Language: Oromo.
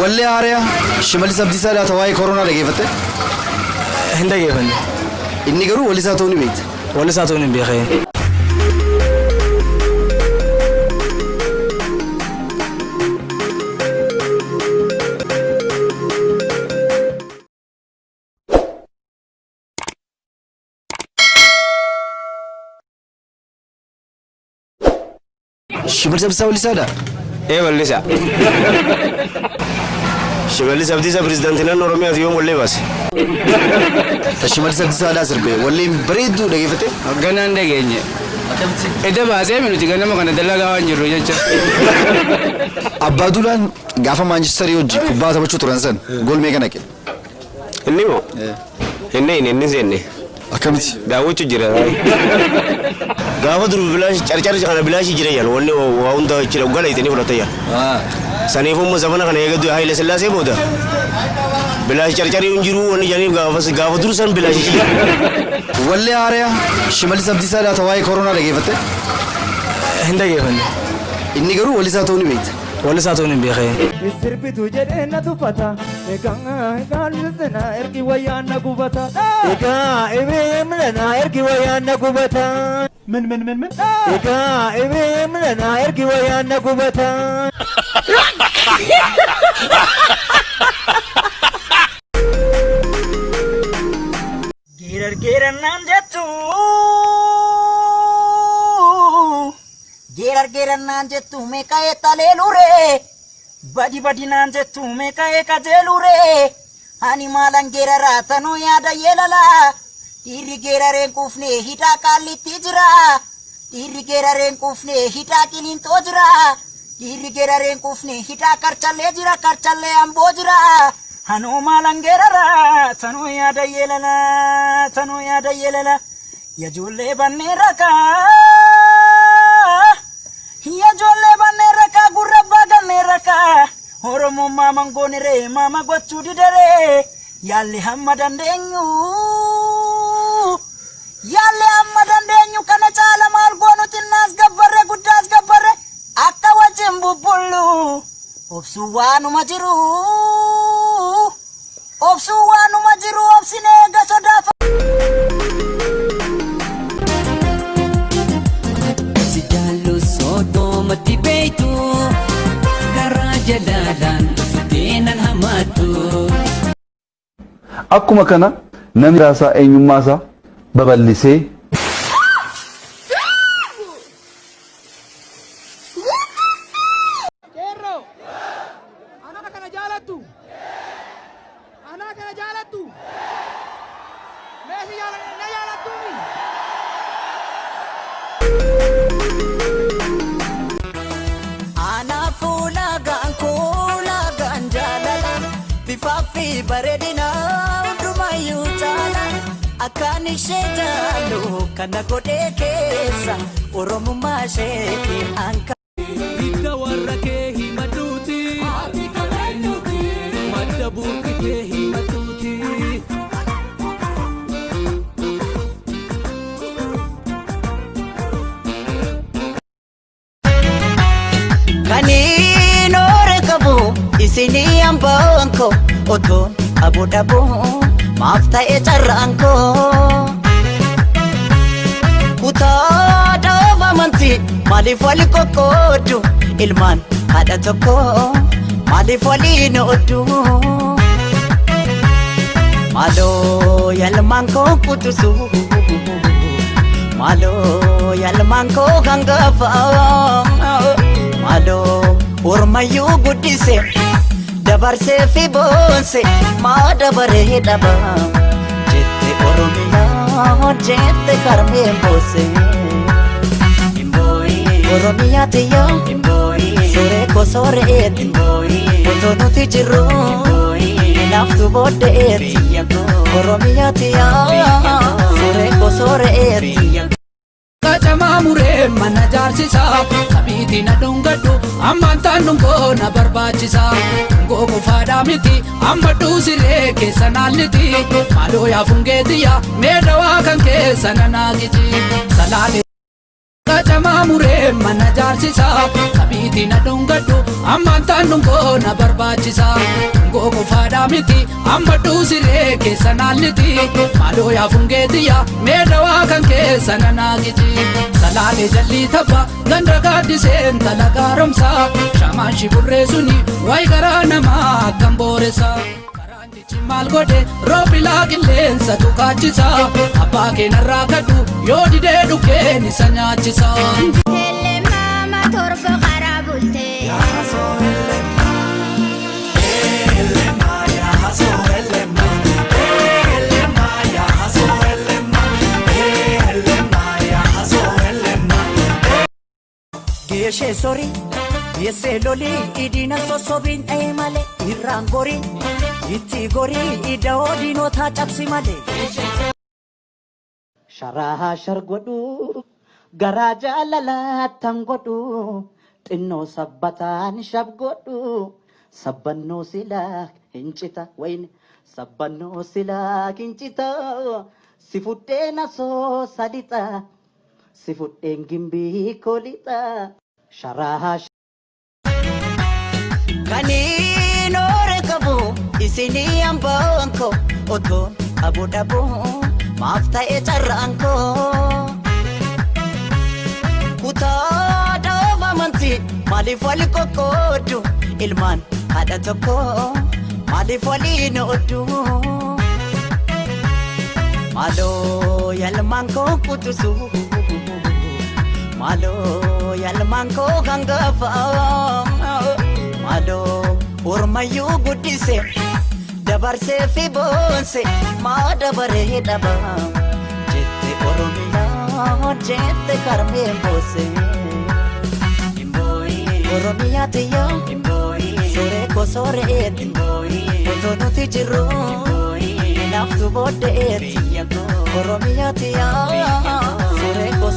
Wallee haariyaa Shimallis Abdiisaa laata waa'ee koronaa dhageeffatte? Hin dhageeffanne. Inni garuu wallisaa ta'uu ni beekta. Wallisaa ta'uu hin beekee. Shimallis Abdiisaa wallisaadha? Ee wallisaa. Shimallis Abdiisaa pirezidaantii naannoo Oromiyaati yoom wallee baase? Ta Shimallis Abdiisaadhaa sirbe walleen bareedduu dhageeffatte? Ganaan dhageenye. Edda baasee nuti ganama kana dalagaa waan jirru jecha. Abbaa Duulaan gaafa Maanchistarii hojii kubbaa taphachuu turan san gool meeqa naqe? Inni moo? Inni inni inni seenne. Akkamitti? Daawwachuu jira. Gaafa dur bilaash carcar kana bilaashii jira yan wanni waa hunda jira gala itanii fudhata yan. Saniif umma zamana kana eega Haile Sillaasee booda bilaash carcarii hin jiru wanni janiif gaafa gaafa dur san bilaash jira. Wallee haariyaa Shimallis Abdiisaa laata waa'ee koronaa dhageeffatte? Hin dhageeffanne. Inni garuu wallisaa ta'uu ni beekta. Wallisaa ta'uu hin beekee. Sirbitu jedhee na tuffata. Egaa egaa na ergi wayyaan na gubata. Egaa Ibrahim na ergi wayyaan na gubata. ምን ምን ምን ምን Egaa Ibrahim na ergi wayyaan na gubata. Geerar geerannaan jettu. Geerar geerannaan jettu meeqa eettaleelure. Badi badinaan jettu meeqa eekajeelure. Ani maalan geeraraa tanuu yaada yeelala. Dhiirri geerareen quufne hidhaa qaallitti jira. Dhiirri geerareen quufne hidhaa qiliinxoo jira. Dhiirri geerareen quufne hidhaa karchallee jira karchallee amboo jira. Anuu maalan geeraraa tanuu yaada yeelala tanuu yaada yeelala. Yajoollee bannee rakaa. Yajoollee bannee rakaa gurra abbaa gannee rakaa. Oromoon maaman gooniree maama gochuu didaree. Yaalli hamma dandeenyu. Yaalli hamma dandeenyu kana caala maal goonu xinnaas gabbarre guddaas gabbarre akka wajjin bubbullu. Obsuu waanuma jiru. Obsuu waanuma jiru obsinee eega sodaaf. Si jaallu soddomatti beektu garaa jalaalaan dhuftee nan hamatu. Akkuma kana namni raasaa eenyummaa isaa babal'isee Qeerroo! Anaa kana jaalattu? Anaa kana jaalattu? Meesii na jaalattuumi? Anaafuu laagaan koo laagaan jaalala bifaa fi bareedina hundumayyuu caala akkaan ishee jaallu kana godhee keessa oromummaa isheeti anka. Hidda warra kee himadhuuti. Haati qabeenyuti. Madda burqitee himadhuuti. Kaniin oore qabu isinii hambaan koo otoon qabu dhabu maaf ta'e carraan koo. Kutaa dhaaba amantii maaliif wali qoqqooddu ilmaan haadha tokko maaliif waliin ooddu. Maaloo yalmaan koo qutusu maaloo yalmaan koo hangafa maaloo ormayyuu guddise dabarsee fi boonse maa dabaree dhaba jette oromiyaa jette karmeen boose. Oromiyaa tiyya soree koo soreetti otoo nuti jirru hinaaftu booddeetti. Oromiyaa tiyya soree koo soreetti. Qacamaa muree mana jaarsisaa qabiitii na dhungadhu ammaan taan dhungoo na barbaachisa. Dhungoo qofaadhaa miti amma dhuusiree keessa naanniti maaloo yaa fungeetiyya mee dawaa kan keessa na naagichi. Salaalee. Qacamaa muree mana jaarsisa qabiitiin adungadhu ammaan taan dhungoo na barbaachisa dhungoo qofaadhaa miti amma dhuusiree keessa naalliti maaloo yaa fungeetiyya mee dawaa kan keessa na naagiti salaalee jallii tabba ganda gaaddiseen talagaa romsa shamaan shiburree suni wayi garaa namaa akkam booressa. Maal godhe roobilaa qilleensa tukaachisa abbaa keenarraa kadhu yoo didee dhukkeen isa nyaachisa. Mama torba karaa bultee. Geeshee sorii geessee lolii idina sossobiin dha'ee malee irraan gorii itti gorii ida'oo diinotaa cabsi malee. Sharaa shar godhu garaa jaalalaattan godhu xinnoo sabbataan shab godhu sabbannoo silaa hin cita wayne sabbannoo silaa hin cita si fudheen asoo salixa si fudheen gimbii kolixa sharaa. Kaniin oore qabu isinii hambaan koo otoo qabu dhabu maaf ta'e carraan koo. Kutaa dhaaba amantii maaliif wali qoqqooddu ilmaan haadha tokko maaliif waliin ooddu. Maaloo yalmaan koo qutusu maaloo yalmaan koo hangafa. Maaloo ormayyuu guddise dabarsee fi boonse maa dabaree dhaba jette Oromiyaa jette karmeen boose. Oromiyaa tiyyaa sooree koo sooreetti otoo nuti jirru hinaaftu booddeetti Oromiyaa tiyyaa sooree koo.